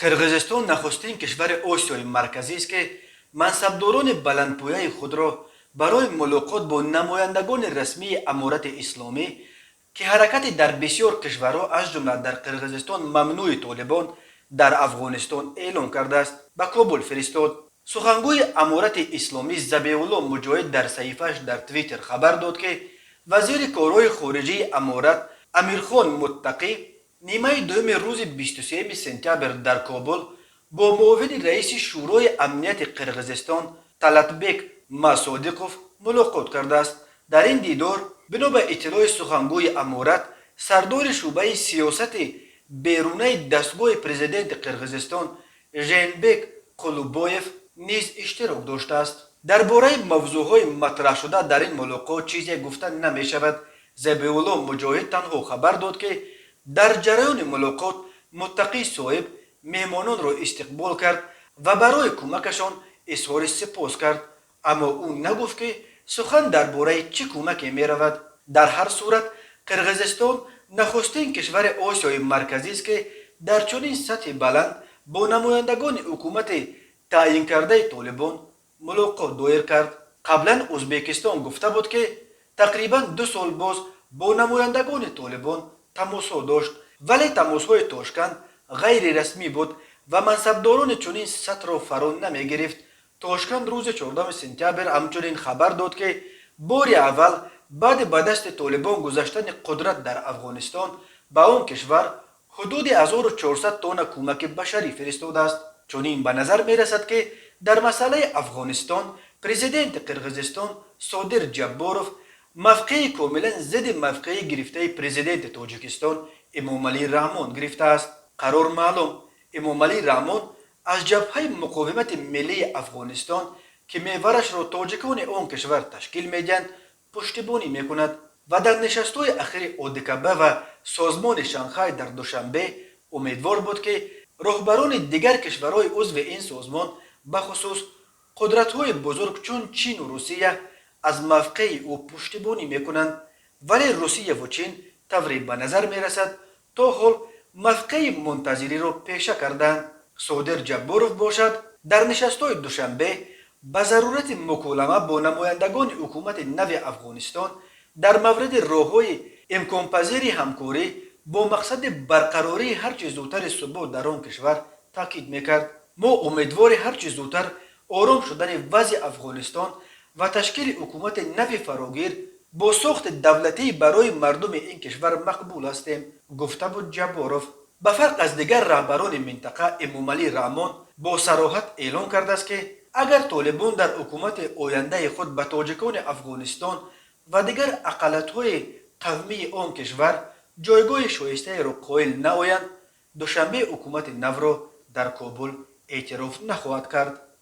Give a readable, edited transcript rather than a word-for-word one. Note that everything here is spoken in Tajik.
Қирғизистон нахустин кишвари Осиёи Марказист, ки мансабдорони баландпояи худро барои мулоқот бо намояндагони расмии Аморати Исломӣ, ки ҳаракати дар бисёр кишварҳо, аз ҷумла дар Қирғизистон мамнӯи Толибон дар Афғонистон эълон кардааст, ба Кобул фиристод. Сухангӯи Аморати Исломӣ Забеулло Муҷоҳид дар саҳифааш дар Твиттер хабар дод, ки вазири корҳои хориҷии аморат Амирхон Муттақӣ нимаи дуюми рӯзи 23 сентябр дар Кобул бо муовини раиси Шӯрои амнияти Қирғизистон Талатбек Масодиқов мулоқот кардааст. Дар ин дидор, бино ба иттилои сухангӯи аморат, сардори шӯъбаи сиёсати берунаи дастгоҳи президенти Қирғизистон Жээнбек Қулубоев низ иштирок доштааст. Дар бораи мавзӯъҳои матраҳшуда дар ин мулоқот чизе гуфта намешавад. Забиулло Муҷоҳид танҳо хабар дод, ки дар ҷараёни мулоқот Муттақӣ соҳиб меҳмононро истиқбол кард ва барои кӯмакашон изҳори сипос кард, аммо ӯ нагуфт, ки сухан дар бораи чӣ кӯмаке меравад. Дар ҳар сурат, Қирғизистон нахустин кишвари Осиёи Марказист, ки дар чунин сатҳи баланд бо намояндагони ҳукумати таъйинкардаи Толибон мулоқот доир кард. Қаблан Ӯзбекистон гуфта буд, ки тақрибан 2 сол боз бо намояндагони Толибон тамосҳо дошт, вале тамосҳои Тошканд ғайрирасмӣ буд ва мансабдорони чунин сатҳро фаро намегирифт. Тошканд рӯзи 14 сентябр ҳамчунин хабар дод, ки бори аввал баъди ба дасти Толибон гузаштани қудрат дар Афғонистон ба он кишвар ҳудуди 1400 тонна кӯмаки башарӣ фиристодааст. Чунин ба назар мерасад, ки дар масъалаи Афғонистон президенти Қирғизистон Содир Ҷабборов мавқеи комилан зидди мавқеи гирифтаи президенти Тоҷикистон Эмомалӣ Раҳмон гирифтааст. Қарор маълум, Эмомалӣ Раҳмон аз Ҷабҳаи муқовимати миллии Афғонистон, ки меварашро тоҷикони он кишвар ташкил медиҳанд, пуштибонӣ мекунад ва дар нишастҳои ахири ОДКБ ва Созмони Шанхай дар Душанбе умедвор буд, ки роҳбарони дигар кишварҳои узви ин созмон, бахусус қудратҳои бузург чун Чину Русия, аз мавқеи ӯ пуштибонӣ мекунанд. Вале Русияву Чин, тавре ба назар мерасад, то ҳол мавқеи мунтазириро пеша кардаанд. Содир Ҷабборов бошад, дар нишастҳои Душанбе ба зарурати муколама бо намояндагони ҳукумати нави Афғонистон дар мавриди роҳҳои имконпазири ҳамкорӣ бо мақсади барқарории ҳарчи зудтари субот дар он кишвар таъкид мекард. Мо умедвори ҳарчи зудтар ором шудани вазъи Афғонистон ва ташкили ҳукумати нави фарогир бо сохти давлатӣ барои мардуми ин кишвар мақбул ҳастем, гуфта буд Ҷабборов. Ба фарқ аз дигар раҳбарони минтақа, Эмомалӣ Раҳмон бо сароҳат эълон кардааст, ки агар Толибон дар ҳукумати ояндаи худ ба тоҷикони Афғонистон ва дигар ақаллиятҳои қавмии он кишвар ҷойгоҳи шоистаеро қоил наоянд, Душанбе ҳукумати навро дар Кобул эътироф нахоҳад кард.